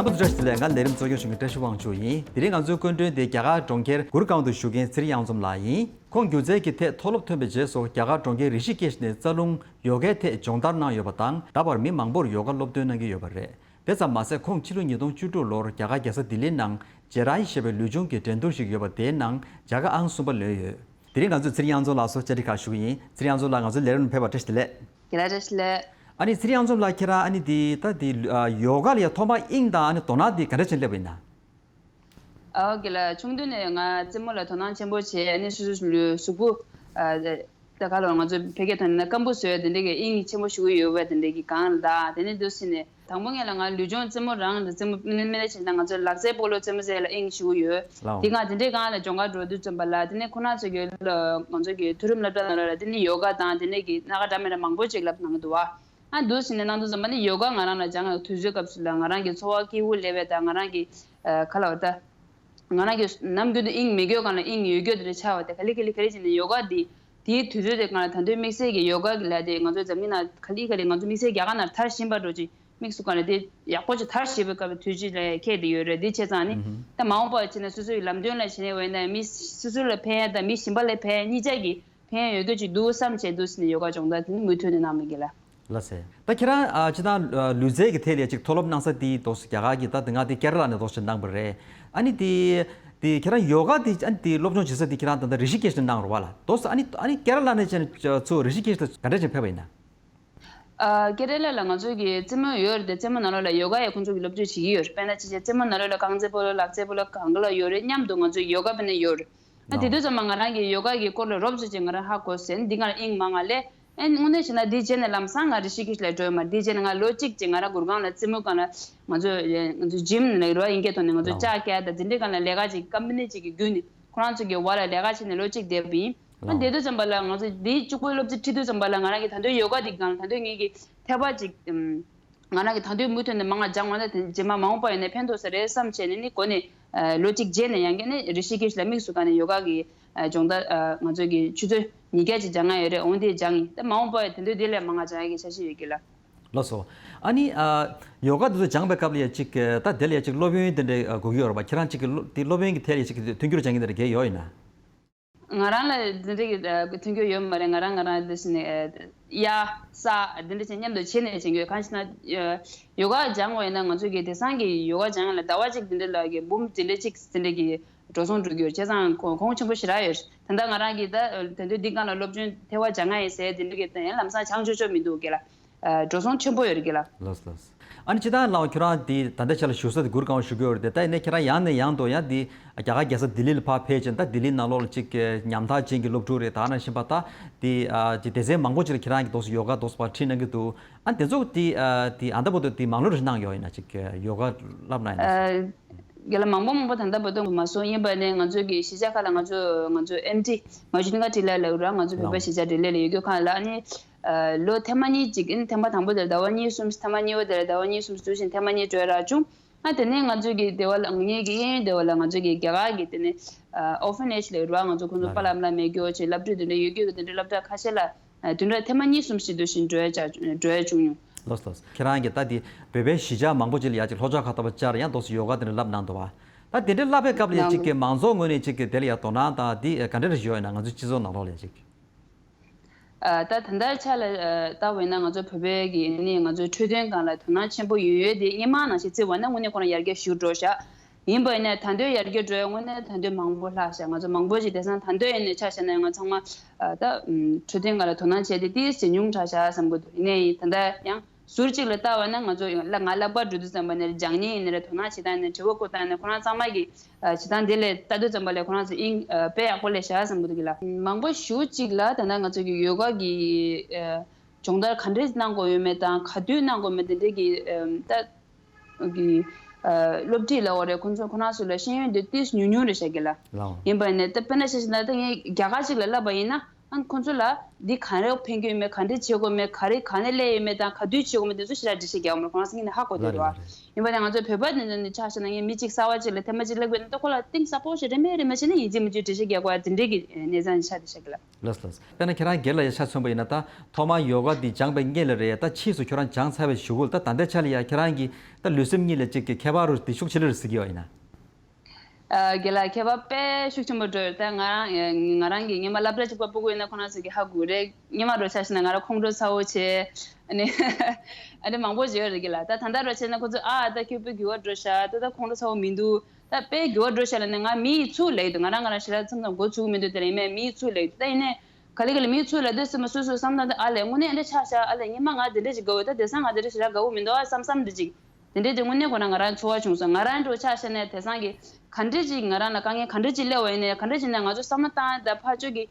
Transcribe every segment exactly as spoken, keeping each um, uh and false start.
བཀྲ་ཤིས་བདེ་ལེགས། ང་ལས་རིམ་གཙོ་སྐྱོང་ཞུ་མཁན་བཀྲ་ཤིས་དབང་ཕྱུག་ཡིན། དེ་རིང་ང་ཚོའི་སྐུ་མགྲོན་དེ་རྒྱ་གར་གྲོང་ཁྱེར་གུར་གང་དུ་བཞུགས་མཁན་ཚེ་རིང་གཡང་འཛོམས་ལགས་ཡིན། ཁོང་སྒྱུ་རྩལ་གྱི་ཐད་མཐོ་སློབ་ཐོན་པའི་རྗེས་སུ་རྒྱ་གར་གྲོང་ཁྱེར་རི་ཤི་ཀེཤ་ནས་རྩ་རླུང་ཡོ་གའི་ཐད་སྦྱོང་བརྡར་གནང་ཡོད་པ་དང་། ད་བར་མི་མང་པོར་ཡོ་ག་སློབ་སྟོན་གནང་གི་ཡོད་པ་རེད། དེ་ཙམ་མ་ཟད། ཁོང་ཕྱི་ལོ་ཉིས་སྟོང་བཅུ་དྲུག་ལོར་རྒྱ་གར་རྒྱལ་ས་ལྡི་ལི་ནང་ཇེ་རའི་ཞེས་པའི་ལུས་སྦྱོང་གི་འགྲན་བསྡུར་ཞིག་ཡོད་པ། དེའི་ནང་རྒྱལ་ཁ་ཨང་གསུམ་པ་ལོན་ཡོད། དེ་རིང་ང་ཚོས་ཚེ་རིང་གཡང་འཛོམས་ལགས་སུ་བཅར་འདྲི་ཁག་ཞུ་གི་ཡིན། ཚེ་རིང་གཡང་འཛོམས་ལགས། ང་ཚོའི་ལས་རིམ་ཕེབས་པར་བཀྲ་ཤིས་བདེ་ལེགས། རྒན་ལགས་བཀྲ་ཤིས་བདེ་ལེགས། ཨ་ནི་ཚེ་རིང་གཡང་འཛོམས་ལགས། ཁྱེད་རང་ཨ་ནི་དེ་ད་དེ་ཡོ་ག་ལ་ཡ་ཐོག་མར་དབྱིངས་དང་ཨ་ནི་དོ་སྣང་དེ་ག་འདྲ་བྱས་སླེབས་པ་ཡིན་ན། ཨོ་ཁེ་ལགས། ཆུང་དུས་ནས་ང་རྩེད་མོ་ལ་དོ་སྣང་ཆེན་པོ་བྱས། ཨ་ནི་སོ་སོའི་གཟུགས་པོ། ཨ་ད་ག་ལ་ང་ཚོ་ཕ་གིའི་ཐོག་ནས་སྐམ་པོ་བཟོ་ཡ་དེ་འདྲ་གི་དབྱིངས་ཆེན་པོ་ཞུ་གི་ཡོད་པ་དེ་འདྲ་གི་སྒང་ལ། ད་དེ་ནས་འདུག་སེ་ནས་དང་པོ་ངས་ལ་ང་ལུས་སྦྱོང་རྩེད་མོ་རང་དང་རྩེད་མོ་སྨིན་སྨིན་ལ་བྱས་ན་ང་ཚོ་ལག་རྩེད་སྤོ་ལོ་རྩེད་མོ་རྩེ་ལ་དབྱིངས་ཞུ་གི་ཡོད། ལའོ། དེ་སྒང་དེ་འདྲའི་སྒང་ལ་སྦྱོང་གར་འགྲོ་དུས་ཙམ་པ་ལ། དེ་ནས་ཁོ་རང་ཚོ་གི་ང་ཚོ་གི་མཐོ་རིམ་སློབ་གྲྭ་ནང་ལ་དེ་ནས་ཡོ་ག་དང་དེ་འདྲ་གི་སྣ་ཁ་འདྲ་མི་འདྲ་མང་པོ་ཅིག་བསླབ་གནང་གི་འདུག་བ། ཨ་འདུག་སེ་ནས་གནང་དུས་ཙམ་པ་ནི་ཡོ་ག་ང་རང་ལ་སྦྱང་ཡག་དུས་ཚོད་སྐབས་སུ་ལ་ང་རང་གི་འཚོ་བ་སྐྱིད་པོ་སླེབས་པ་དང་། ང་རང་གི་ཨ་ག་ལབ་ད། ང་རང་གི་ནམ་རྒྱུན་དུ་དབྱིངས་མེད་རྒྱུ་སྒང་ལ་དབྱིངས་ཡོད་རྒྱུ་དེ་འདྲ་ཆགས་པ་དེ། ག་ལེ་ག་ལེ་ག་ལེ་བྱས་ནས་ཡོ་ག་འདི་དེའི་དུས་ཚོད་དེ་སྒང་ལ་ད་དུང་དམིགས་བསལ་གྱི་ཡོ་ག་གི་ལ་དེ་ང་ཚོ་འཛམ་གླིང་ནང་ག་ལེ་ག་ལེ་ང་ཚོ་དམིགས་བསལ་རྒྱ་གར་ནང་དར་བཞིན་པ་འདྲ་ཅིག་དམིགས་སུ་བཀར་ནས་དེ་ཡག་པོ་ཅིག་དར་བཞིན་པའི་སྐབས་དུས་ཚོད་ལ་ཁེལ་བསྡད་ཡོད་རེད། དེ་བྱས་ཙང་ནི་ཨུ་ཧུམ། ད་མ་འོངས་པ་བྱས་ན་སོ་སོའི་ལམ་སྟོན་ལ་བྱས་ནས་འོ་ན་མི་སོ་སོ་ལ་ཕན་ཡ་དང་མི་གཞན་པ་ལ་ཕན་ཡ་གཉིས་ཆ་གི་ཕན་ཡོད་རྒྱུ་ཅིག་འདུག་བསམ་བྱས་འདུག་སེ་ནས་ཡོ་ག་སྦྱོང་བརྡར་དེ་ནི་མུ་མཐུད་ནས་གནང་མི་དགོས་ལ། ལགས་སེ། ད་ཁྱེད་རང་ཨ་ཅི་ད་ལུས་རྩལ་གྱི་ཐད་ལ་ཅིག་མཐོ་སློབ་གནང་ས་དེ་ཏོག་ཙམ་རྒྱ་གར་གྱི་ད་དེ་སྔ་དེ་ཀེ་ར་ལ་ནས་ཏོག་ཙམ་གནང་བ་རེད། ཨ་ནི་དེ་དེ་ཁྱེད་རང་ཡོ་ག་དེ་ཨ་ནི་དེ་སློབ་སྦྱོང་བྱེད་ས་དེ་ཁྱེད་རང་ད་ལྟ་རི་ཤི་ཀེཤ་ནས་གནང་རོགས་བ་ལ། ཏོག་ཙམ་ཨ་ནི་ཨ་ནི་ཀེ་ར་ལ་ནས་བྱས་ནས་ཚུར་རི་ཤི་ཀེཤ་ལ་ག་འདྲ་བྱས་ཕེབས་པ་ཡིན་ན། ཨ་ཀེ་ར་ལ་ལ་ང་ཚོ་གི་རྩེད་མོ་ཡོད་རེད་དེ། རྩེད་མོ་ནང་ལོགས་ལ་ཡོ་ག་ཡང་ཁོང་ཚོ་གི་སློབ་ཁྲིད་བྱེད་ཀྱི་ཡོད་རེད། དཔེར་ན་ཅི་བྱས་རྩེད་མོ་ནང་ལོགས་ལ་རྐང་རྩེད་སྤོ་ལོ་ལག་རྩེད་སྤོ་ལོ་གང་ག་ལ་ཡོད་རེད། མཉམ་དུ་ང་ཚོ་ཡོ་ག་དཔེར་ན་ཡོད་རེད། ཨ་དེ་དུས་ཙམ་པ་ང་རང་གི་ཡོ་ག་གི་སྐོར་ལ་རོབ་ཙམ་ཅིག་ང་རང་ཧ་གོ་ཟིན། འདི་སྒང་ལ་དབྱིངས་མང་ང་ལས། ཨེ་དངོས་གནས་བྱས་ན་འདི་བྱས་ནས་ལམ་སང་ང་རི་ཤི་ཀེཤ་ལ་འགྲོ་ཡོད་མ་རེད། འདི་བྱས་ནས་ང་ལོ་གཅིག་ཅིག་ང་རང་གུར་གང་ལ་རྩེད་མོ་སྒང་ལ་ང་ཚོ་ང་ཚོ་ཇིམ་ལ་རོ་ཨིན་སྐད་ཐོག་ནས་ང་ཚོ་ལའོ། ལྕགས་བཀལ་དང་འདི་འདྲའི་སྒང་ལ་ལས་ཀ་ཅིག་ཀམ་པ་ནི་ཅིག་གི་བརྒྱུད་ནས་ཁོ་རང་ཚོ་གི་འོག་ལ་ལས་ཀ་བྱས་ནས་ལོ་གཅིག་བསྡད་པ་ཡིན། ཨ་ལའོ། དེ་དུས་ཙམ་པ་ལ་ང་ཚོ་འདི་གཅིག་པོའི་སློབ་ཚན་ཁྲིད་དུས་ཙམ་པ་ལ་ང་རང་གི་ད་དུང་ཡོ་ག་འདི་སྒང་ལ་ད་དུང་ངེད་ཀྱི་ཐེག་པ་ཅིག་ཨམ། ང་རང་གི་ད་དུང་མུ་མཐུད་ནས་མང་ང་སྦྱང་བ་ན་དེ་རྗེས་མ་མ་འོངས་པ་ཡིན་ན་ཕན་ཐོགས་ས་རེད་བསམ་བྱས་ནས་ནི་འགོ་ནས་ཨ་ལོ་གཅིག་རྗེས་ནས་ཡང་བསྐྱར་ནི་རི་ཤི་ཀེཤ་ལ་དམིགས་སུ་བཀར་ནས་ཡོ་ག་གི་ཨ་སྦྱོང་བརྡར་ཨ་ང་ཚོ་གི་ཆུ་ཚོད་ཉིས་བརྒྱ་ཅིག་སྦྱང་ཡ་ཡོད་རེད། འོན་ཏེ་སྦྱང་ཡིན། ད་མ་འོངས་པ་ཡང་དེ་འདོད་དེ་ལས་མང་ང་སྦྱང་ཡ་གི་འཆར་གཞི་ཡོད་ཀྱི་ལ། ལགས་སོ། ཨ་ནི་ཨ་ཡོ་ག་འདི་ཚོ་སྦྱང་པའི་སྐབས་ལ་ཡ་ཅིག་ད་དེ་ལ་ཡ་ཅིག་སློབ་ཡོན་དེ་འདྲ་དགོས་ཀྱི་ཡོད་རེད་པ། ཁྱེད་རང་ཅིག་གི་སློབ་དེ་སློབ་ཡོན་གྱི་ཐད་ལ་ཡ་ཅིག་མཐུན་འགྱུར་སྦྱང་མཁན་དེ་འདྲ་གས་ཡོད་ཡིན་ན། ང་རང་ལ་འདི་འདྲ་གི་ཨ་མཐུན་འགྱུར་ཡོད་མ་རེད། ང་རང་ང་རང་འདི་ཞིག་ནས་ཨ་གཡའ་ས་འདི་འདྲ་ཅིག་མཉམ་དུ་བྱས་ནས་བྱེད་དགོས། གང་ཞེ་ན་ཨ་ཡོ་ག་སྦྱང་བ་ཡིན་ན་ང་ཚོ་གི་དེང་སང་གི་ཡོ་ག་སྦྱང་ཡ་ལ་ཟླ་བ་གཅིག་འདི་འདྲ་ལ་གི་འབུམ་དེ་འདྲ་གཅིག་འདི་འདྲ་གི་འགྲོ་སོང་འགྲོ་རྒྱུ་བྱས་ཙང་གོང་གོང་ཆེན་པོ་ཞེ་དྲག་ཡོད། ད་ལྟ་ང་རང་གི་ད་ད་དུང་འདི་སྒང་ལ་སློབ་སྦྱོང་ཐེག་པ་སྦྱང་ཡ་ཡིན་ཟེར་འདི་འདྲ་གི་ད་ཡང་ལམ་སང་སྦྱང་ཆོག་ཆོག་མི་འདུག་གི་ལ། ཨ་འགྲོ་སོང་ཆེན་པོ་ཡོད་རེད་གི་ལ། ལགས་ལགས། ཨ་ནི་སྤྱིར་བཏང་ལའོ་ཁྱོད་རང་འདི་ད་ལྟ་ཆ་ལ་བཞུགས་ས་དེ་གུར་གང་བ་བཞུགས་ཀྱི་ཡོད་རེད་དེ། ད་ཡིན་ནའི་ཁྱེད་རང་ཡང་ནས་ཡང་དུ་ཡང་འདི་རྒྱ་གར་རྒྱལ་ས་ལྡི་ལི་ལ་ཕར་ཕེབས་ཕྱིན། ད་ལྡི་ལི་ནང་ལོགས་ལ་ཅིག་ཉམ་ཐག་ཅན་གྱི་སློབ་ཕྲུག་རེད། ད་ནང་བཞིན་པ་ད་འདི་ཨ་ཅིག་སྡེ་ཚན་མང་པོ་ཅིག་ལ་ཁྱེད་རང་གི་འདུག་སེ་ཡོ་ག་འདུག་སེ་ཕར་ཁྲིད་གནང་གི་འདུག་ཨ་དེ་ཚོ་འདི་ཨ་འདི་ཨ་ད་བར་དུ་འདི་མང་ལོ་རེ་གནང་ཡོད་ཡིན་ན། ཅིག་ཡོ་ག་བསླབ་གནང་ཡིན་ན། ཨ་རྒན་ལགས་མང་པོ་མང་པོ་ད་ལྟ་བར་དུ་མ་སོང་། ཡིན་པ་ནས་ང་ཚོ་གི་གཞིས་ཆགས་ཁག་ལ་ང་ཚོ་ང་ཚོ་ཨེམ་ཊི་མ་ཇུ་ནི་ཀ་ཊི་ལ་ལབ་ར། ང་ཚོ་བོད་པའི་གཞིས་ཆགས་འབྲེལ་ལས་ལ་ཡོད་རྒྱུ་ཁག་ལ་ཨ་ནི་ཨ་ལོ་ཐེངས་མ་གཉིས་ཅིག་ཨ་ནི་ཐེངས་མ་དང་པོ་དེར་ཟླ་བ་གཉིས་གསུམ། ཐེངས་མ་གཉིས་པ་དེར་ཟླ་བ་གཉིས་གསུམ་དུས་ཕྱིན་ཐེངས་མ་གཉིས་འགྲོ་ཡ་རག་བྱུང་། ཨ་དེ་ནས་ང་ཚོ་གི་སྡེ་བ་ལ་ངེད་ཀྱི་གཡས་གཡོན་སྡེ་བ་ལ་ང་ཚོ་གི་རྒྱ་གར་གི་དེ་ནས་ཨ་ཨོ་ཕ་ནེཇ་ལབ་ར། ང་ཚོ་ཁོང་ཚོ་པཱ་ལགས་ཨ་མ་ལགས་མེད་རྒྱུ་ཅིག་སློབ་ཕྲུག་དེ་འདྲ་ཡོད་རྒྱུ་གི་དེ་འདྲ་སློབ་གྲྭ་ཁ་ཤས་ལ་ཨ་བདུན་ཕྲག་ཐེངས་མ་གཉིས་གསུམ་ཞིག་དུས་ཕྱིན་འགྲོ་ཡ་བྱ་འགྲོ་ཡ་བྱུང་མྱོང་། ལགས་ལགས། ཁྱེད་རང་གིས་ད་འདི་བོད་པའི་གཞིས་ཆགས་མང་པོ་ཅིག་ལ་ཡ་ཅིག་ལྷོ་ཕྱོགས་ཁ་ཐོར་བ་བཅར་ཡང་འདུག་སེ་ཡོ་ག་དེ་འདྲ་བསླབ་གནང་འདུག་བ། ད་དེ་འདྲ་བསླབ་པའི་སྐབས་ལ་ཡ་ཅིག་གི་མང་ཚོགས་ངོས་ནས་ཅིག་གི་དེ་ལ་ཡ་དོ་སྣང་དང་འདི་ག་འདྲ་རེ་ཡོད་ཡིན་ན། ང་ཚོའི་སྤྱི་ཚོགས་ནང་ལོགས་ལ་ཡ་ཅིག་ཨ་ད་ད་ལྟའི་ཆ་ལ་ཨ་ལྟ་བས་ན་ང་ཚོ་བོད་པའི་གི་ནི་ང་ཚོའི་འཕྲོད་བསྟེན་སྒང་ལ་དོ་སྣང་ཆེན་པོ་ཡོད་ཡོད་དེ། སྔོན་མ་ནང་བཞིན་བརྩི་བ་ན་དངོས་གནས་ཁོ་རང་ཡར་རྒྱས་ཞེ་པོ་འགྲོ་ཤག་ཡིན་པ་ཡིན་ན་ད་དུང་ཡར་རྒྱས་འགྲོ་ཡ་དངོས་གནས་ད་དུང་མང་པོ་ལྷག་ཤག་ང་ཚོ་མང་པོ་ཅིག་དེང་སང་ད་དུང་ཡིན་ནའི་ཆ་བཞག་ན་ང་ཚང་མ་ཨ་ད་ཨམ་འཕྲོད་བསྟེན་སྒང་ལ་དོ་སྣང་བྱས་ཏེ་ཏོག་ཙམ་ཉུང་དྲགས་ཤག་བསམ་གྱི་འདུག་ཡིན་ནའི་ད་ལྟ་ཡང་ཟུར་གཅིག་ལ་ལྟ་བ་ན་ང་ཚོ་ཡང་ལ་ང་ལག་པ་འགྲོ་དུས་ཙམ་པ་ནས་སྦྱང་མཁན་ཡིན་ན་རེད། དོ་སྣང་བྱེད་སྟངས་ཡིན་ན། དྲི་བ་བཀོད་སྟངས་ཡིན་ན། ཁོ་རང་ཚང་མ་གི་ཨ་བྱེད་སྟངས་དེ་ལ་ལྟ་དུས་ཙམ་པ་ལ་ཁོ་རང་ཚོ་དབྱིངས་ཨ་དཔེ་ཡག་པོ་སླེབས་ཤག་བསམ་གྱི་འདུག་གི་ལ། མང་པོ་ཞེ་པོ་ཅིག་ལ་ད་ལྟ་ང་ཚོ་གི་ཡོ་ག་གི་ཨ་སྦྱོང་བརྡར་ག་འདྲས་གནང་དགོས་ཡོད་མེད་དང་ག་དུས་གནང་དགོས་མེད་དེ་འདྲས་ཀྱི་ཨ་ད་གི་ཨ་སློབ་ཁྲིད་ལ་འོ་རེད། ཁོ་ཚོ་ཁོ་རང་ཚོ་ལ་ཤེས་ཡོན་དེ་ཏོག་ཙམ་ཉུང་ཉུང་རེད་ཤག་གི་ལ། ལའོ། ཡིན་པ་ནས་ད་དཔེར་ན་ཆ་བཞག་ན་ད་ངས་རྒྱ་གར་ཅིག་ལ་བསླབ་པ་ཡིན་ན། ཨ་ཁོང་ཚོ་ལ་འདི་ག་རེ་ཕན་གྱི་ཡོད་མེད། ག་འདྲས་བྱེད་དགོས་མེད། ག་རེ་ག་ནས་སླེབས་ཡོད་མེད་དང་ག་དུས་བྱེད་དགོས་མེད། དེ་ཚོ་ཞེ་དྲག་འགྲེལ་བཤད་རྒྱག་ཡོད་མ་རེད། ཁོ་རང་ཚོ་སྔོན་ནས་ཧ་གོ་བསྡད་འདུག་བ། ལ་ལ་ལ། ཡིན་པ་ནས་ང་ཚོ་བོད་པ་དེ་ཚོ་ནི་ཆ་བཞག་ན་ངས་མི་གཅིག་གསར་པ་གཅིག་ལ་ཐེངས་མ་གཅིག་སླེབས་དགོས་ན། ད་ཁོ་ལ་གཏིང་ཟབ་པོ་ཞིག་རེ་མེད་རེ་མ་བྱས་ནས་ཡིན་གཅིག་མིན་གཅིག་འགྲེལ་བཤད་རྒྱག་དགོས་ཡ་དེ་འདྲས་ཀྱི་གནས་སྟངས་ཆགས་བསྡད་ཤག་གི་ལ། ལགས་སོ་ལགས་སོ། དཔེར་ན་ཁྱེད་རང་སྒེར་ལ་ཡ་ཆ་མཚོན་པ་ཡིན་ན། ད་ཐོག་མར་ཡོ་ག་འདི་སྦྱངས་པའི་སྔོན་ལ་རེད། ད་ཕྱིས་སུ་ཁྱོད་རང་སྦྱངས་ཚར་བའི་གཞུག་གུ་ལ་ད་ད་ལྟའི་ཆ་ལ་ཡ་ཁྱེད་རང་གི་ད་ལུས་སེམས་གཉིས་ལ་གཅིག་གི་ཁྱད་པར་རུ་འདི་ཤུགས་ཆེ་ལེ་རུ་གཟིགས་ཀྱི་ཡོད་ཡིན་ན། ཨ་རྒན་ལགས། ཁྱད་པར་དཔེ་ཤུགས་ཆེན་པོ་འགྲོ་ཡོད། ད་ང་རང་ང་རང་གི་སྔོན་མ་སློབ་གྲྭ་གཅིག་པ་སྤུ་གུ་ཡིན་ན་ཁོ་རང་ཚོ་གི་ཧ་གོ་རེད། སྔོན་མ་འདྲ་ཆ་བཞག་ན་ང་རང་ཁོང་ཁྲོ་ཚ་བོ་བྱས། ཨ་ནི་ཨ་ནི་མང་པོ་བརྗོད་ཡོད་རེད་རྒན་ལགས། ད་ད་ལྟ་འདྲ་བྱས་ན་ཁོ་ཚོ་ཨ་ད་ཁྱོད་དཔེ་འགྱུར་བ་འགྲོ་ཤག་ད་ད་ཁོང་ཁྲོ་ཚ་བོ་མི་འདུག་ད་དཔེ་འགྱུར་བ་འགྲོ་ཤག་ལབ་ནས་ང་མི་ཡི་ཚུར་ལབ་ཀྱི་འདུག་ང་རང་ང་རང་ཞེ་དྲག་མཚམས་མཚམས་མགོ་ཚོས་ཀྱི་མི་འདུག་དེ་ལ་ཡིན་ནའི་མི་ཡི་ཚུར་ལབ་ཀྱི་འདུག་ད་ཡིན་ནའི་ག་ལེ་ག་ལེ་མི་ཡི་ཚུར་ལབ་དུས་ཙམ་པ་སོ་སོའི་བསམ་སྟངས་དེ་ཨ་ལས་དངོས་གནས་ཨ་འདྲ་ཆགས་ཤག་ཨ་ལས་སྔོན་མ་ང་དེ་འདྲ་ཞིག་དགའ་བོ། ད་དེང་སང་ང་དེ་འདྲ་ཞིག་རག་དགའ་བོ་མི་འདུག་ཨ་བསམ་བསམ་འདྲ་ཅིག་དེ་འདྲའི་དེ་དངོས་གནས་ཁོ་ན་ང་རང་ཚོར་བ་བྱུང་སོང་། ང་རང་འདྲ་ཆགས་ཤག་ནས་དེང་སང་གི་ག་འདྲ་ཅིག་ང་རང་ལ་དཀའ་ངལ་ག་འདྲ་ཅིག་སླེབས་པ་ཡིན་ནའི་ག་འདྲ་ཅིག་ནས་ང་ཚོ་བསམ་བློ་བཏང་ད་ཕར་ཕྱོགས་ཀྱི་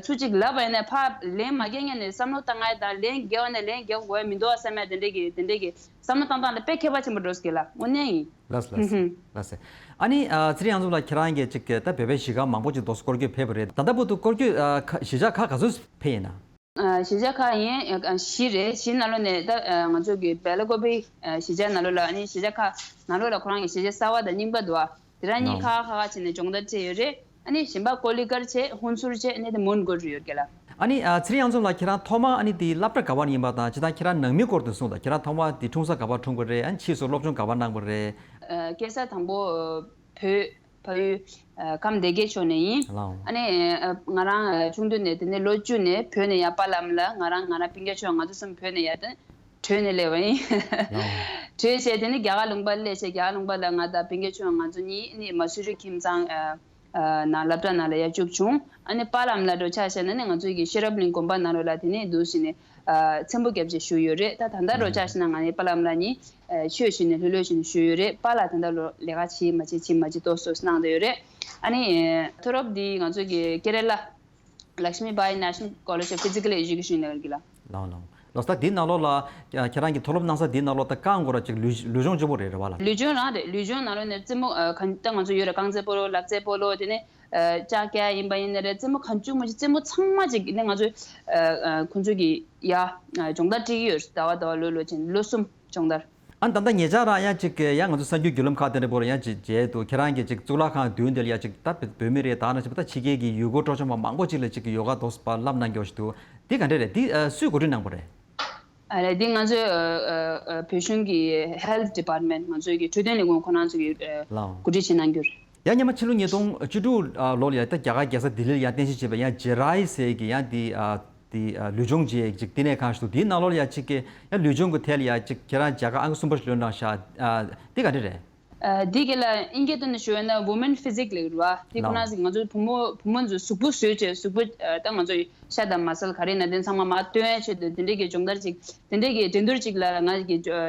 ཚུར་ཅིག་ལབ་པ་ཡིན་ནའི་ཕར་ལན་མ་རྒྱག་མཁན་ནས་བསམ་བློ་བཏང་ང་ཡ་དང་ལན་རྒྱག་པ་ནས་ལན་རྒྱག་དགོས་ཡ་མི་འདུག་ཨ་བསམ་ཡ་དེ་འདྲའི་གི་དེ་འདྲའི་གི་བསམ་བློ་བཏང་སྟངས་ལ་དཔེ་ཁྱད་པར་ཆེན་པོ་འགྲོ་སོང་གི་ལ་དངོས་གནས་ཡིན། ལགས་ལགས་ལགས་སེ། ཨ་ནི་ཨ་ཚེ་རིང་དབྱངས་འཛོམས་ལགས། ཁྱེད་རང་གིས་ཅིག་ད་བོད་པའི་གཞིས་ཀ་མང་པོ་ཅིག་འདུག་སེ་སྐོར་སྐྱོད་ཕེབས་པ་རེད། ད་ལྟ་བར་དུ་སྐོར་སྐྱོད་ཨ་ཁ་གཞིས་ཆགས་ཁག་ག་ཚོད་ཕེབས་ཡིན་ན། ཨ་གཞིས་ཆགས་ཁག་ཡིན་ཨ་བཞི་རེད། བཞི་ནང་ལོགས་ནས་ད་ཨ་ང་ཚོ་གི་བེ་ལ་ཀོ་པི་ཨ་གཞིས་ཆགས་ནང་ལོགས་ལ། ཨ་ནི་གཞིས་ཆགས་ཁག་ནང་ལོགས་ལ་ཁོ་རང་གི་གཞིས་ཆགས་གསར་པ་དང་རྙིང་པ་འདུག་ཨ། དེ་རང་གཉིས་ནའོ། ཁག་ཁག་ཁག་བྱས་ནས་སྦྱོང་བརྡར་སྤྲད་ཡོད་རེད། ཨ་ནི་གཞན་པ་ཀོ་ལི་གྷལ་བྱས། ཧུན་སུར་བྱས། ཨ་ནི་དེ་མོན་གྷོ་རུ་ཡོད་རྒན་ལགས། ཨ་ནི་ཨ་ཚེ་རིང་དབྱངས་འཛོམས་ལགས། ཁྱེད་རང་ཐོག་མ་ཨ་ནི་དེ་སློབ་གྲྭ་ག་པར་ཡིན་པ་དང་། སྤྱིར་བཏང་ཁྱེད་རང་ནང་མི་སྐོར་དུ་གསུངས་དང་། ཁྱེད་རང་ཐོག་མ་དེ་འཁྲུངས་ས་ག་པར་འཁྲུངས་པ་རེད། ཨ་ནི་ཕྱིས་སུ་སློབ་སྦྱོང་ག་པར་གནང་པ་རེད། ཨ་སྐྱེས་ས་དང་པོ་ཨ་བོད་ཕ་ཡུལ་ཨ་ཁམས་སྡེ་དགེ་ཕྱོགས་ནས་ཡིན། ལའོ། ཨ་ནི་ཨ་ང་རང་ཨ་ཆུང་དུས་ནས་དེ་ནས་ལོ་བཅུ་ནས་བོད་ནས་ཡར་པཱ་ལགས་ལ། ང་རང་ང་རང་སྤུན་ཀྱག་ཆུང་ང་ཚོ་གསུམ་བོད་ནས་ཡར་ཏེ་བྲོས་ནས་སླེབས་པ་ཡིན། ལའོ། བྲོས་བྱས་དེ་ནས་རྒྱ་གར་ལུང་པ་སླེབས་བྱས། རྒྱ་གར་ལུང་པ་ལ་ང་དང་སྤུན་ཀྱག་ཆུང་ང་ཚོ་གཉིས་ནི་མ་སུ་རི་ཁྱིམ་ཚང་ཨ་ཨ་ནང་སློབ་གྲྭ་ནང་ལ་ཡར་བཅུག་བྱུང་། ཨ་ནི་པཱ་ལགས་ལ་འགྲོ་ཆ་བྱས་ན་ནི་ང་ཚོ་གི་ཤེས་རབ་གླིང་དགོན་པ་ནང་ལོགས་ལ་དེ་ནས་འདུག་སེ་ནས་ཨ་ཚེམ་བུ་བརྒྱབ་བྱས་བཞུགས་ཡོད་རེད། ད་ད་ལྟ་འགྲོ་ཆ་བྱས་ན་ང་ནི་པཱ་ལགས་ལ་ནི་ཨ་ཆོས་བྱས་ནས་ལྷོད་ལྷོད་བྱས་ནས་བཞུགས་ཡོད་རེད། པཱ་ལགས་ད་ལྟ་ལོ་ལས་ཀ་བྱེད་མ་བྱེད་བྱེད་མ་བྱེད་ཏོག་ཙམ་གནང་བསྡད་ཡོད་རེད། ཨ་ནི་ཨ་མཐོ་སློབ་འདི་ང་ཚོ་གི་ཀེ་ར་ལ་Lakshmi Bai National College of Physical Education ལབ་ཀྱི་ལ། ལའོ་ལའོ། ལོ་ས་འདི་ནང་ལོགས་ལ་ཁྱེད་རང་གིས་མཐོ་སློབ་གནང་ས་འདི་ནང་ལོགས་ད་རྐང་འཁོར་ཅིག་ལུས་ལུས་སྦྱོང་ལྗིད་པོ་རེད་རེད་བ་ལ། ལུས་སྦྱོང་རང་རེད། ལུས་སྦྱོང་ནང་ལོགས་ནས་རྩེད་མོ་ཨ་གང་ལྟར་ང་ཚོ་ཡོད་རེད། རྐང་རྩེད་སྤོ་ལོ། ལག་རྩེད་སྤོ་ལོ། དེ་ནས་ཨ་ལྕགས་རྒྱག་ཡིན་པ་ཡིན་ན་རེད། རྩེད་མོ་གང་བྱུང་མ་བྱུང་རྩེད་མོ་ཚང་མ་ཅིག་ནས་ང་ཚོ་ཨ་ཨ་ཁོང་ཚོ་གི་ཡ་ཨ་སྦྱོང་བརྡར་སྤྲད་ཀྱི་ཡོད་རེད། ཟླ་བ་ཟླ་བ་ལོ་ལོ་བྱས་ནས་ལོ་གསུམ་སྦྱོང་བརྡར། ཨ་ད་ལྟ་ཉེ་ཆར་རང་ཡང་ཅིག་ཡང་ང་ཚོ་གསར་འགྱུར་བརྒྱུད་ལམ་ཁག་དེ་འདྲ་པོ་ར་ཡང་ཅིག་མཇལ་འདུག་ཁྱེད་རང་གིས་ཅིག་གཙུག་ལག་ཁང་མདུན་དེ་ལ་ཡ་ཅིག་ད་བོད་མི་རེད། ད་ནང་བཞིན་པ་ད་ཕྱི་རྒྱལ་གྱི་ཡུལ་སྐོར་སྤྲོ་འཆམ་པ་མང་པོ་ཅིག་ལ་ཅིག་ཡོ་ག་ཏོག་ཙམ་བསླབ་གནང་རྒྱུ་ཞིག་འདུག་འདི་ག་འདྲ་རེད། འདི་ཨ་སུས་གོ་སྒྲིག་གནང་པ་རེད། ཨ་རེད། འདི་ང་ཚོའི་ཨ་ཨ་བོད་གཞུང་གི་Health Department ང་ཚོའི་གི་འཕྲོད་བསྟེན་ལས་ཁུངས་ཁོ་རང་ཚོ་གི་ཨ་ལའོ། གོ་སྒྲིག་བྱེད་གནང་རྒྱུ་རེད། ཡང་སྔོན་མ་ཕྱི་ལོ་ཉིས་སྟོང་བཅུ་དྲུག་ལོ་ལ་ཡ་ད་རྒྱ་གར་རྒྱལ་ས་ལྡི་ལི་ལ་ཡ་རྟེན་གཞི་བྱས་པའི་ཡང་ཇེ་རའི་ཟེར་གྱི་ཡང་འདི་ཨ་དེ་ཨ་ལུས་སྦྱོང་བྱེད་ཅིག་བསྟི་གནས་ཁང་ཞིག་འདུག་དེའི་ནང་ལོགས་ལ་ཡ་ཅིག་གི་ཡ་ལུས་སྦྱོང་གི་ཐད་ལ་ཡ་ཅིག་ཁྱེད་རང་མཇལ་ཁ་ཨང་ཀི་གསུམ་པ་ཞིག་ལོན་གནང་ཤག་ཨ་འདི་ག་འདྲ་རེད། ཨ་འདི་ག་ལ་ཨིན་སྐད་ཐོག་ནས་ཞུ་བ་ཡིན་ན་Women Physique ལབ་ཀྱི་རེད་བ། དེ་ཁོ་ནའོ། རང་ཚོ་ང་ཚོ་བུ་མོ་བུ་མོ་ཚོ་གཟུགས་པོ་བཟོས་བྱས་གཟུགས་པོ་ཨ་ད་ང་ཚོ་ཤ་དང་མ་སལ་ག་རེ་ན་དེ་ཚང་མ་མར་བཏོན་ཡ་ཆེད་དུ་དེ་འདྲས་ཀྱི་སྦྱོང་བརྡར་ཅིག་དེ་འདྲས་ཀྱི་འགྲན་བསྡུར་ཅིག་ལ་ང་གི་ཨ་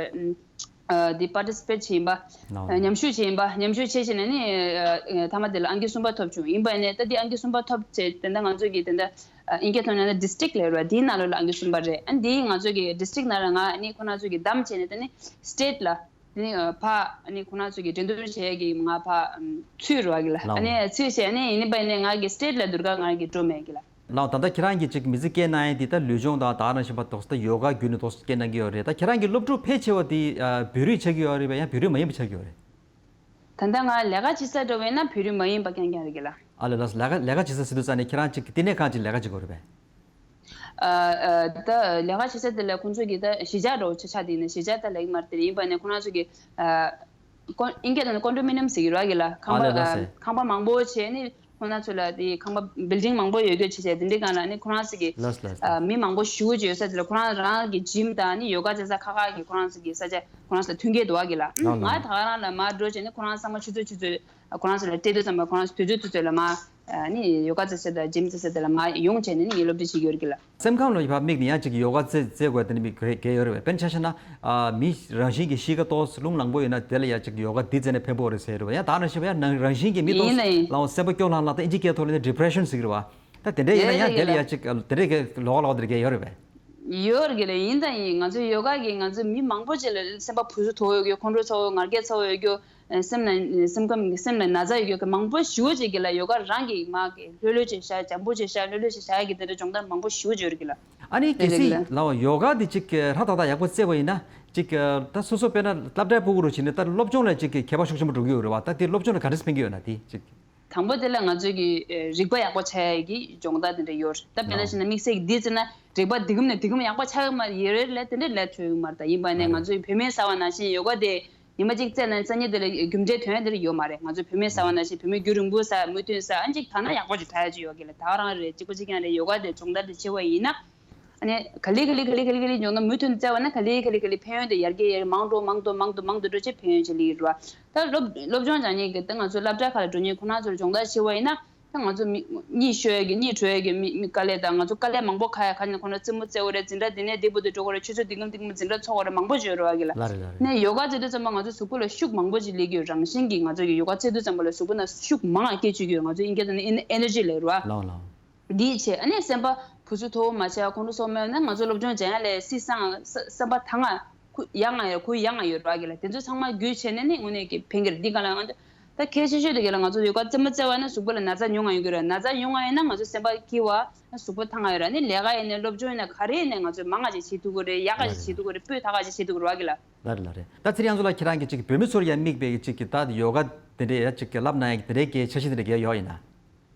ཨ་འདི་participate བྱས་ཡིན་པ། ལའོ། ཨ་ཉམས་ཞུགས་བྱས་ཡིན་པ། ཉམས་ཞུགས་བྱས་བྱས་ནས་ནི་ཨ་ཨ་མཐའ་མ་དེ་ལ་ཨང་ཀི་གསུམ་པ་ཐོབ་བྱུང་། ཡིན་པ་ཡིན་ནའི་ད་འདི་ཨང་ཀི་གསུམ་པ་ཐོབ་བྱས་དེ་འདྲ་ང་ཚོ་གི་དེ་འདྲ་ཨ་ཨིན་སྐད་ཐོག་ནས་ན་district ལབ་རེད་བ། དེའི་ནང་ལོགས་ལ་ཨང་ཀི་གསུམ་པ་རེད། ཨ་འདི་ང་ཚོ་གི་district ནང་ལ་ང་ནི་ཁོ་ན་ཚོ་གི་བདམས་བྱས་ནས་ད་ནི་state ལ་དེ་ནི་ཨ་ཕ་ཨ་ནི་ཁོ་ན་ཚོ་གི་འགྲན་བསྡུར་བྱེད་ཡས་ཀྱི་ང་ཕ་ཨམ་ཚུད་རོགས་ཀྱི་ལ། ལའོ། ཨ་ནི་ཚུད་བྱས་ནི་ཡིན་པ་ཡིན་ནི་ང་གི་state ལ་བསྡུར་ག་ང་གི་འགྲོ་མེད་ཀྱི་ལ། ལའོ། ད་ལྟ་ཁྱེད་རང་གིས་ཅིག་མི་ཚེ་སྐྱེལ་གནང་ཡས་འདི་ད་ལུས་སྦྱོང་དང་ད་ག་ནང་བཞིན་པ་ཏོག་ཙམ་ད་ཡོ་ག་བརྒྱུད་ནས་ཏོག་ཙམ་སྐྱེལ་གནང་གི་ཡོད་རེད། ད་ཁྱེད་རང་གི་སློབ་ཕྲུག་ཕལ་ཆེ་བ་འདི་ཨ་བོད་རིགས་ཆགས་ཀྱི་ཡོད་རེད་པས། ཡང་བོད་རིགས་མ་ཡིན་པ་ཆགས་ཀྱི་ཡོད་རེད། ད་ལྟ་ང་ལས་ཀ་བྱེད་ས་འགྲོ་བས་ན་བོད་རིགས་མ་ཡིན་པ་རྐྱང་རྐྱང་རེད་ཀྱི་ལ། ཨ་ལས་ལགས། ལས་ཀ་ལས་ཀ་བྱེད་ས་ཟེར་དུས་ཙ་ནས་ཁྱེད་རང་ཅིག་བསྟི་གནས་ཁང་ཅིག་ལས་ཀ་བྱེད་དགོས་རེད་པས། ཨ་ཨ་ད་ལས་ཀ་བྱེད་ས་དེ་ལ་ཁོང་ཚོ་གིས་ད་གཞིས་ཆགས་འདྲ་བོ་ཆ་ཆགས་དེ་ཡིན་ན་གཞིས་ཆགས་ད་ལབ་ཀྱི་མ་རེད། དེ་ཡིན་པ་ནས་ཁོང་རང་ཚོ་གིས་ཨ་ཀོན་ཨིན་སྐད་ཐོག་ནས་ཀོན་ཌོ་མི་ནམ་ཟེར་གྱི་རེད་ཀྱི་ལ། ཁང་ཨ་པ་ལས་ལགས་ཨ་སེ། ཁང་པ་མང་པོ་བྱས་ནི་ཁོང་རང་ཚོ་ལ་དེ་ཁང་པ་building མང་པོ་ཡོད་དུས་བྱས་བྱས་དེ་འདྲའི་སྒང་ལ་ནི་ཁོང་རང་ཚོ་གིས་ལགས་ལགས་ཨ་ལགས། མི་མང་པོ་ཞེ་པོ་ཅིག་ཡོད་ས་དེ་ལ་ཁོང་རང་རང་གི་gym དང་ནི་ཡོ་ག་བྱེད་ས་ཁག་ཁག་གི་ཁོང་རང་ཚོ་གི་ས་ཆ་ཁོང་རང་ཚོ་ལ་མཐུན་རྐྱེན་འདུག་ག་ལ། ལགས་ལགས། ང་ད་ག་རང་ལ་མར་འགྲོ་བྱས་ནི་ཁོང་རང་ཚང་མ་ཆུ་ཚོད་ཆུ་ཚོད་ཁོ་རང་ཚོ་ལ་སྤྲད་དུས་ཙམ་པ་ཁོ་རང་ཚོ་དུས་ཚོད་དུས་ཚོད་ལ་མར་ཨ་ནི་ཡོ་ག་རྩེད་ས་དང་gym རྩེད་ས་དེ་ལ་མར་ཡོང་བྱས་ནས་ནི་ངས་སློབ་ཁྲིད་བྱེད་ཀྱི་ཡོད་རེད་ཀྱི་ལ། སེམས་ཁམས་ལ་ཡོད་པ་དམིགས་ནས་ཡང་ཅིག་ཡོ་ག་རྩེད་རྩེད་དགོས་དེ་འདྲ་མི་གལ་གལ་ཡོད་རེད་པས། དཔེར་ན་ཆ་བཞག་ན་ཨ་མི་རང་བཞིན་གྱི་གཤིས་ཀ་ཏོག་ཙམ་རླུང་ལངས་པོ་ཡོད་ན་དེ་ལ་ཡང་ཅིག་ཡོ་ག་འདི་རྩེད་ན་ཕན་པོ་རེད་ཟེར་རེད་པས། ཡང་ད་ནང་བཞིན་པ་ཡང་ནང་རང་བཞིན་གྱི་མི་ཏོག་ཙམ་ཡིན་ལ་ཡིན། ལའོ་སེམས་པ་སྐྱོ་ལྷང་ལྷང་ད་ཨིན་ཇི་སྐད་ཐོག་ལ་ནི་depression ཟེར་གྱི་རེད་པ། ད་དེ་འདྲ་ཡོད་ན་ཡང་དེ་ལ་ཡང་ཅིག་དེ་འདྲ་གི་ལོགས་ཀ་ལོགས་དེ་འདྲ་གལ་ཡོད་རེད་པས། ཡོད་རེད་ཀྱི་ལ། ཡིན་དང་ཡིན། ང་ཚོ་ཡོ་ག་གིས་ང་ཚོ་མི་མང་པོ་ཅིག་ལ་སེམས་པ་ཕུ་སུ་དོག་ཡོད་རྒྱུ། ཁོང་ཁྲོ་ཚ་བོ་ངར་སྐད་ཚ་བོ་ཡོད་རྒྱུ། སེམས་ན་སེམས་ཁམས་སེམས་ལ་ན་ཚ་ཡོད་མཁན་མང་པོ་ཞེ་པོ་ཅིག་གི་ལ་ཡོ་ག་རང་གི་མ་གི་ལྷོད་ལྷོད་བྱས་བཞག་འཇམ་པོ་བྱས་བཞག་ལྷོད་ལྷོད་བྱས་བཞག་གི་དེ་འདྲ་སྦྱོང་བརྡར་མང་པོ་ཞེ་པོ་ཅིག་ཡོད་རེད་གི་ལ། ཨ་ནི་དེ་གལ་སྲིད་རེད་གི་ལ། ལའོ་ཡོ་ག་འདི་ཅིག་ཧྲ་ཏག་ཏག་ཡག་པོ་རྩེ་བ་ཡིན་ན་ཅིག་ད་སོ་སོ་དཔེར་ན་སློབ་གྲྭའི་ཕྲུ་གུ་རུ་བྱས་ནས་ད་སློབ་སྦྱོང་ལ་ཅིག་གི་ཁྱད་པར་ཤུགས་ཆེན་པོ་འགྲོ་གི་ཡོད་རེད་བ། ད་དེ་སློབ་སྦྱོང་ལ་ག་འདྲས་ཕན་གི་ཡོད་ན་དེ་ཅིག་དང་པོ་དེ་ལ་ང་ཚོས་ཀྱི་ཨེ་རིག་པ་ཡག་པོ་ཆགས་ཡག་གི་སྦྱོང་བརྡར་དེ་འདྲ་ཡོད་རེད། ད་དཔེར་ན་ལའོ་བྱས་ན་དམིགས་བསལ་གྱི་འདི་བརྩིས་ན་རིག་པ་འདི་གམ་ནས་འདི་གམ་ཡག་པོ་ཆགས་ཡོད་མ་རེད། ཡོད་རེད་ལ་དེ་འདྲ་ལས་ཐོན་ཡོད་མ་རེད། ད་ཡིན་པ་ནས་ང་ལ་ཚོའི་བོད་མིའི་གསར་བ་ནང་བཞིན་ཡོ་ག་དེ་ཉི་མ་གཅིག་རྩེས་ན་སང་ཉིན་དེ་ལ་རྒྱུ་འབྲས་ཐོན་ཡག་དེ་འདྲ་ཡོད་མ་རེད། ང་ཚོའི་བོད་མིའི་གསར་བ་ནང་བཞིན་བོད་མི་རྒྱུན་རིང་པོ་ཟ་མུ་མཐུད་ཟ་ཨ་ཅིག་ད་ན་ཡག་པོ་ཅིག་ད་ཡག་ཅིག་ཡོད་གི་ལ། ད་ག་རང་རེད། གཅིག་པ་གཅིག་རྐྱང་རེད། ཡོ་ག་དེ་སྦྱོང་བརྡར་དེ་བྱེད་པ་ཡིན་ན། ཨ་ནི་ག་ལེ་ག་ལེ་ག་ལེ་ག་ལེ་ག་ལེ་སྦྱོང་ན་མུ་མཐུད་བཙལ་བ་ན་ག་ལེ་ག་ལེ་ག་ལེ་ཕན་ཡོན་དེ་ཡར་རྒྱས་ཡར་མང་དུ་མང་དུ་མང་དུ་མང་དུ་འགྲོ་ཆེད་ཕན་ཡོན་ཆེ་ལེ་རེད་བ། ད་སློབ་སློབ་སྦྱོང་སྦྱང་མཁན་གྱི་ད་ང་ཚོ་སློབ་གྲྭ་ཁག་ལ་འགྲོ་མཁན་ཁོ་རང་ཚོར་སྦྱོང་བརྡར་བྱེད་པ་ཡིན་ན་ད་ང་ཚོ་མི་གཉིད་ཤོར་ཡག་གི་གཉིད་བྲོ་ཡག་གི་མི་མི་དཀའ་ལས་དང་ང་ཚོ་དཀའ་ལས་མང་པོ་ཁག་ཡག་ཁ་ནས་ཁོ་རང་རྩེད་མོ་རྩེ་དགོས་རེད། འཛིན་གྲྭ་འདི་ནས་འདི་བར་དུ་འགྲོ་དགོས་རེད། ཆུ་ཚོད་འདི་གམ་འདི་གམ་འཛིན་གྲྭ་འཚོགས་དགོས་རེད། མང་པོ་ཅིག་ཡོད་རེད་བ་གི་ལ། ལ་རེད་ལ་རེད། ནས་ཡོ་ག་བྱེད་དུས་ཙམ་པ་ང་ཚོ་གཟུགས་པོ་ལ་ཤུགས་མང་པོ་ཅིག་སླེབས་ཀྱི་ཡོད། རང་བཞིན་གྱིས་ང་ཚོ་གི་ཡོ་ག་རྩེ་དུས་ཙམ་པ་ལ་གཟུགས་པོ་ནང་ཤུགས་མང་ང་སྐྱེ་བཅུག་གི་ཡོད། ང་ཚོ་ཨིན་སྐད་ཐོག་ནས་ཨེ་ནར་ཇི་ལབ་རེད་བ། ལའོ་ལའོ། འདིའི་ཆེད་ཨ་ནི་སེམས་པ་བུ་ཚུགས་མཐོ་པོ་མ་བྱས་ཁོང་ཁྲོ་སོགས་མེད་ན་ང་ཚོ་སློབ་སྦྱོང་སྦྱང་ཡ་ལས་སི་སང་ས་བསམ་པ་ད་ང་ཁུ་ཡ་ང་ཡོད་ཁུ་ཡ་ང་ཡོད་ར་གི་ལ། དེ་ཚོ་ཚང་མ་རྒྱུས་བྱས་ནས་ནི་དངོས་གནས་ཀྱི་ཕན་གི་རེད། འདི་ག་ལ་ང་ཚོ་ད་གལ་ཆེ་ཤོས་དེ་ག་ལ་ང་ཚོ་ཡོ་ག་རྩེད་མོ་རྩེ་བ་ན་གཟུགས་པོ་ལ་ན་ཚ་ཉུང་ང་ཡོང་གི་རེད། ན་ཚ་ཉུང་ང་ཡོད་ན་ང་ཚོ་སེམས་པ་སྐྱིད་བ་གཟུགས་པོ་ཐང་ང་ཡོད་ར། ནི་ལས་ཀ་ཡིན་ནའི་སློབ་སྦྱོང་ཡིན་ན་ག་རེ་ཡིན་ནའི་ང་ཚོ་མང་ང་ཅིག་བྱེད་ཐུབ་གི་རེད། ཡག་ག་ཅིག་བྱེད་ཐུབ་གི་རེད། སྤུས་དག་ག་ཅིག་བྱེད་ཐུབ་གི་རེད་བ་གི་ལ། ལ་རེད་ལ་རེད། ད་ཚེ་རིང་ཚོ་ལ་ཁྱེད་རང་གི་ཅིག་བོད་མི་ཚོར་ཡང་དམིགས་པའི་ཅིག་གི་ད་ཡོ་ག་དེ་འདྲའི་ཡ་ཅིག་གི་བསླབ་གནང་ཡ་གི་དེ་འདྲའི་གི་འཆར་གཞི་དེ་འདྲ་གི་ཡོད་ཡིན་ན།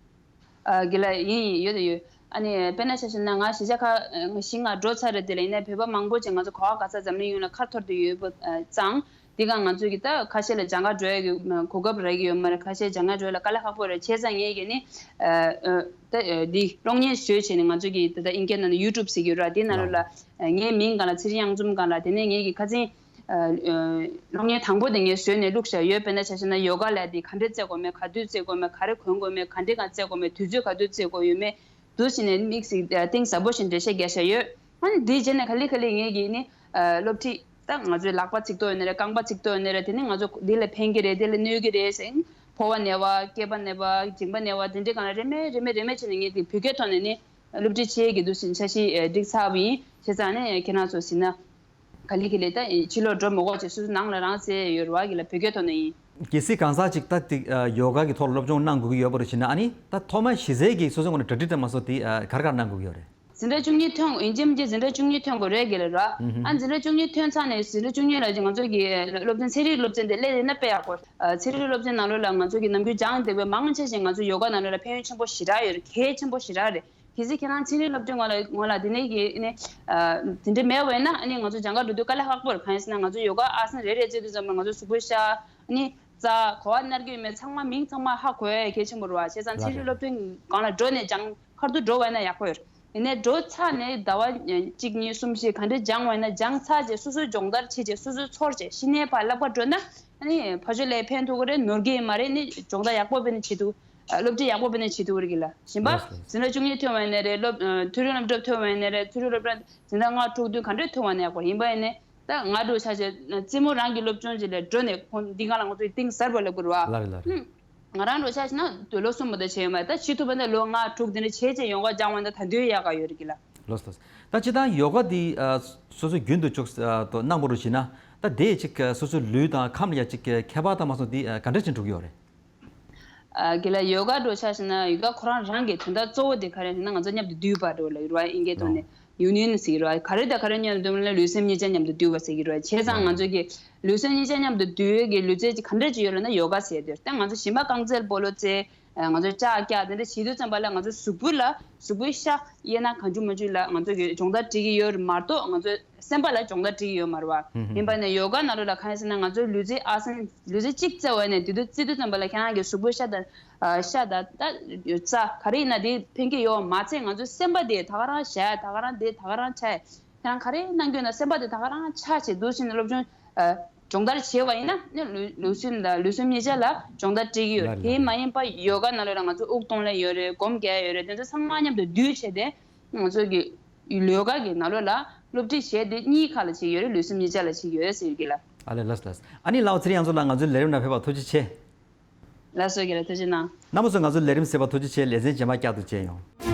ཨ་གི་ལ་ཡིན་ཡིན་ཡོད་དང་ཡོད། ཨ་ནི་དཔེར་ན་ཆ་བཞག་ན་ང་གཞིས་ཆགས་ཁག་ང་ཞིག་ང་འགྲོ་ཚར་རེད། དེ་ལ་ཡིན་ནའི་བོད་པ་མང་པོ་ཅིག་ང་ཚོ་ག་བ་ག་ས་འཛམ་གླིང་ཡོངས་ལ་ཁ་འཐོར་དུ་ཡོད་པ་ཙང་། འདི་ག་ང་ཚོས་ཀྱི་ད་ཁ་ཤས་ལ་སྦྱང་ག་འགྲོ་ཡ་གི་གོ་སྐབས་རག་གི་ཡོད་མ་རེད། ཁ་ཤས་སྦྱང་ག་འགྲོ་ཡ་ལ་དཀའ་ལས་ཁག་པོ་རེད། བྱས་ཙང་ངས་ཀྱི་ནི་ད་འདི་གློག་བརྙན་བཟོས་བྱས་ནས་ང་ཚོས་ཀྱི་ད་ལྟ་ཨིན་སྐད་ནང་ནས་ཡུ་ཊུབ་ཟེར་གྱི་ཡོད་ར། འདི་ནང་ལོགས་ལ་ངའི་མིང་སྒང་ལ་ཚེ་རིང་གཡང་འཛོམས་སྒང་ལ་དེ་ནས་ངས་ཀྱི་ཁ་སང་གློག་བརྙན་དང་པོ་དེ་ངས་བཟོས་ནས་བླུགས་བཞག་ཡོད། དཔེར་ན་ཆ་བཞག་ན་ཡོ་ག་ལ་དེ་ག་འདྲས་རྩེ་དགོས་མེད། ག་དུས་རྩེ་དགོས་མེད། ག་རེ་གོན་དགོས་མེད། ག་འདྲས་གང་རྩེ་དགོས་མེད། དུས་ཚོད་ག་དུས་རྩེ་དགོས་ཡོད་མེད། འདུག་བྱས་ནས་དམིགས་སུ་གཏིང་ཟབ་པོ་ཞིག་འགྲེལ་བཤད་རྒྱག་བཞག་ཡོད། ཨ་ནི་འདིའི་རྗེས་ནས་ག་ལེ་ག་ལེ་ངས་ཀྱིས་ནི་སློབ་ཁྲིད་ད་ང་ཚོའི་ལག་པ་ཚིགས་ཐོ་ཡོད་ནི་རེད། རྐང་པ་ཚིགས་ཐོ་ཡོད་ནི་རེད། དེ་ནི་ང་ཚོ་འདི་ལ་ཕན་གྱི་རེད། འདི་ལ་གནོད་ཀྱི་རེད་ཟེར། ཕོ་བ་ན་བ་སྐེད་པ་ན་བ་མཇིང་པ་ན་བ་དེ་འདྲའི་སྒང་ལ་རེ་མེད་རེ་མེད་རེ་མེད་བྱས་ནས་ངས་དེ་བོད་སྐད་ཐོག་ནས་ནི་སློབ་ཁྲིད་བྱེད་ཀྱི་འདུག་ཟེར་འཆར་གཞི་སྒྲིག་ཚར་བ་ཡིན། བྱས་ཙང་ནི་ཁྱེད་རང་ཚོ་ཟིན་ན། ག་ལེ་ག་ལེ་ད་ཕྱི་ལོགས་འགྲོ་མི་དགོས་ཅེས་སོ་སོ་ནང་ལ་རང་བཙལ་ཡོད་རེད་བ་གི་ལ། བོད་སྐད་ཐོག་ནས་ཡིན། གལ་སྲིད་གང་ཟག་ཅིག་ད་ཏིག་ཡོ་ག་གི་ཐོག་ལ་སློབ་སྦྱོང་གནང་དགོས་ཀྱི་ཡོད་པ་རེད་བྱས་ན། ཨ་ནི་ད་ཐོག་མ་གཞི་རྩའི་གི་སོ་སོའི་ངོས་ནས་གྲ་སྒྲིག་དང་མ་སོགས་དེ་ག་རེ་ག་རེ་གནང་དགོས་ཀྱི་ཡོད་རེད། འཛིན་གྲྭ་བཅུ་གཉིས་ཐོན་ཡིན་གཅིག་མིན་གཅིག་འཛིན་གྲྭ་བཅུ་གཉིས་ཐོན་དགོས་རེད་གི་ལ་ར། ཨ་འཛིན་གྲྭ་བཅུ་གཉིས་ཐོན་ཚར་ནས་འཛིན་གྲྭ་བཅུ་གཉིས་ལ་ང་ཚོ་གི་སློབ་ཚན་ཚན་རིག་སློབ་ཚན་དེ་སླེབས་ཡོད་ན་དཔེ་ཡག་པོ། ཚན་རིག་སློབ་ཚན་ནང་ལོགས་ལ་ང་ཚོ་གི་ནམ་རྒྱུན་སྦྱང་བསྡད་པའི་མང་ཆེ་ཞིག་ང་ཚོ་ཡོ་ག་ནང་ལོགས་ལ་ཕན་ཡོན་ཆེན་པོ་ཞེ་དྲག་ཡོད་རེད། གལ་ཆེན་པོ་ཞེ་དྲག་རེད། གལ་སྲིད་ཁྱེད་རང་ཚན་རིག་སློབ་གྲྭའི་ངོས་ལ་ངོས་ལ་དེ་ནས་ཀྱི་ནི། དེ་འདྲ་མེད་པ་ཡིན་ན་ཨ་ནི་ང་ཚོ་སྦྱང་ག་འགྲོ་དུས་དཀའ་ལས་ཁག་པོ་རེད། གང་ཡིན་ཟེར་ན་ང་ཚོ་ཡོ་ག་ཨ་སན་རེ་རེ་རྩེ་དུས་ཙམ་པ་ང་ཚོ་གཟུགས་པོའི་ཤ་ཨ་ནི་རྩ་གོ་བ་མནར་གྱི་ཡོད་མེད་ཚང་མ་མིང་ཚང་མ་ཧ་གོ་ཡ་གལ་ཆེན་པོ་རེད་བ། བྱས་ཙང་ཚན་རིག་སློབ་གྲྭའི་སྒང་ལ་འགྲོ་ནས་སྦྱང་ཁར་དུ་འགྲོ་བ་ཡིན་ན་ཡག་པོ་ཡོད་རེད། ཡིན་ནའི་འགྲོ་ཚར་ནས་ཟླ་བ་གཅིག་གཉིས་གསུམ་བཞི་ག་འདྲ་སྦྱང་བ་ཡིན་ན་སྦྱང་ཚར་རྗེས་སོ་སོའི་སྦྱོང་བརྡར་བྱས་རྗེས་སོ་སོའི་ཚོར་རྗེས་གཞི་ནས་ཕར་བསླབ་ག་འགྲོ་ན་ཨ་ནི་ཕར་ཕྱོགས་ལ་ཕན་ཐོགས་ཀྱི་རེད། ནོར་གྱི་ཡོད་མ་རེད། ནི་སྦྱོང་བརྡར་ཡག་པོ་བྱས་ནས་བྱེད་ཐུབ། སློབ་ཁྲིད་ཡག་པོ་བྱས་ནས་བྱེད་ཐུབ་ཀྱི་རེད་གི་ལ། གཞན་པ་ལགས་སོ། འཛིན་གྲྭ་བཅུ་གཉིས་ཐོན་པ་ཡིན་ནའི་རེད། སློབ་མཐོ་རིམ་སློབ་གྲྭ་ཐོན་པ་ཡིན་ནའི་རེད། མཐོ་རིམ་སློབ་གྲྭ་འཛིན་གྲྭ་ལྔ་དྲུག་བདུན་ག་འདྲས་ཐོན་པ་ཡིན་ནའི་ཡག་པོ་རེད། ཡིན་པ་ཡིན་ནའི་ད་ང་འདྲ་བོ་ཆ་བཞག་ན་རྩེད་མོ་རང་གི་སློབ་སྦྱོང་ཅིག་ལ་འགྲོ་ནས་ཁོང་འདི་ག་ལ་ང་ཚོ་གཏིང་ཟབ་པོ་ལབ་དགོས་རེད་བ། ལགས་རེད་ལགས་རེད། ཧུམ། ང་རང་འདྲ་བོ་ཆ་བཞག་ན་དུས་ལོ་གསུམ་མ་གཏོགས་བྱས་ཡོད་མ་རེད། ད་བྱེད་ཐུབ་པ་ན་ལོ་ལྔ་དྲུག་འདི་འདྲ་བྱས་བྱས་ཡོང་ག་སྦྱང་བ་ན་ད་དུང་ཡག་ག་ཡོད་རེད་གི་ལ། ལགས་སོ། ད་སྤྱིར་བཏང་ཡོ་ག་འདི་སོ་སོ་རྒྱུན་དུ་ཅིག་གནང་བ་རུ་བྱས་ན་ད་དེ་ཅིག་སོ་སོའི་ལུས་དང་ཁམས་ལ་ཡ་ཅིག་ཁྱད་པར་དང་མ་སོང་དེ་ག་འདྲ་ཅིག་འགྲོ་གི་ཡོད་རེད། ཨ་གི་ལ་ཡོ་ག་འདྲ་བོ་ཆ་བཞག་ན་ཡོ་ག་ཁོ་རང་རང་གི་དོན་དག་གཙོ་བོ་དེ་ག་རེ་ཟེར་ན་ང་ཚོ་མཉམ་དུ་འདུས་པ་འདྲ་བོ་ལབ་ཀྱི་རེད་བ། ཨིན་སྐད་ཐོག་ནས་ཡུ་ནི་ཡན་ཟེར་གྱི་རེད་བ། ག་རེ་དང་ག་རེ་མཉམ་དུ་འདུས་ལ་ལུས་སེམས་གཉིས་ཆ་མཉམ་དུ་འདུས་པ་ཟེར་གྱི་རེད་བ། བྱས་ཙང་ང་ཚོ་གི་ལུས་སེམས་གཉིས་ཆ་མཉམ་དུ་འདུས་ཡོད་ཀྱི་ལུས་རྩལ་ཅིག་ག་འདྲ་ཅིག་ཡོད་རེད་ན་ཡོ་ག་ཟེར་དེ་རེད། ད་ང་ཚོ་གཞན་པ་རྐང་རྩེད་སྤོ་ལོ་རྩེད། ང་ཚོ་ལྕགས་བཀྱག་དེ་འདྲ་བྱེད་དུས་ཙམ་པ་ལ་ང་ཚོ་གཟུགས་པོ་ལ་གཟུགས་པོའི་ཤ་དབྱེ་ན་གང་བྱུང་མང་བྱུང་ལ་ང་ཚོ་གི་སྦྱོང་བརྡར་སྤྲད་ཀྱི་ཡོད་རེད་མ་གཏོགས་ང་ཚོ་སེམས་པ་ལ་སྦྱོང་བརྡར་སྤྲད་ཀྱི་ཡོད་མ་རེད་བ། ཡིན་པ་ནས་ཡོ་ག་ནང་ལོགས་ལ་གང་ཡིན་ཟེར་ན་ང་ཚོའི་ལུས་རྩལ་ཨ་སན་ལུས་རྩལ་གཅིག་རྩེ་བ་ནས་དེ་དུས་རྩེ་དུས་ཙམ་པ་ལ་ཁྱེད་རང་གི་གཟུགས་པོའི་ཤ་དང་ཤ་དང་ད་རྩ་ག་རེ་ཡིན་ན་དེ་ཕན་གྱི་ཡོད་མ་ཚད་ང་ཚོའི་སེམས་པ་དེ་ད་ག་རང་ཞ་ཡ་ད་ག་རང་དེ་ད་ག་རང་ཆ་ཡ། ཁྱེད་རང་ག་རེ་གནང་རྒྱུ་ན་སེམས་པ་དེ་ད་ག་རང་ཆགས་བྱས་འདུག་ཟེར་ནས་སློབ་སྦྱོང་སྦྱོང་བརྡར་བྱས་པ་ཡིན་ན་ནི་ལུས་ལུས་སེམས་དང་ལུས་སེམས་གཉིས་ཆ་ལ་སྦྱོང་བརྡར་སྤྲད་ཀྱི་ཡོད་རེད། ལགས་དེ་མ་ཡིན་པ་ཡོ་ག་ནང་ལོགས་ལ་ང་ཚོ་དབུགས་གཏོང་ལེན་ཡོད་རེད། སྒོམ་རྒྱག་ཡོད་རེད། དེ་ཚོ་ཚང་མ་མཉམ་དུ་བསྡུས་བྱས་ཏེ་ང་ཚོ་གི་ཡོ་ག་གི་ནང་ལོགས་ལ་སློབ་ཁྲིད་བྱས་ཏེ་གཉིས་ཁ་ལ་བྱེད་ཀྱི་ཡོད་རེད། ལུས་སེམས་གཉིས་ཆ་ལ་བྱེད་ཀྱི་ཡོད་རེད་ཟེར་གྱི་ལ། ཨ་ལས་ལགས་ལགས། ཨ་ནི་ལགས་འོ་ཚེ་རིང་ཚོ་ལ་ང་ཚོའི་ལས་རིམ་ནང་ཕེབས་པར་ཐུགས་རྗེ་ཆེ། ལགས་སོ་རྒན་ལགས་ཐུགས་རྗེ་གནང་། རྣམ་པ་ཚོས་ང་ཚོའི་ལས་རིམ་གཟིགས་པར་ཐུགས་རྗེ་ཆེ། ལེ་ཚན་རྗེས་མ་བསྐྱར་དུ་མཇལ་ཡོང་།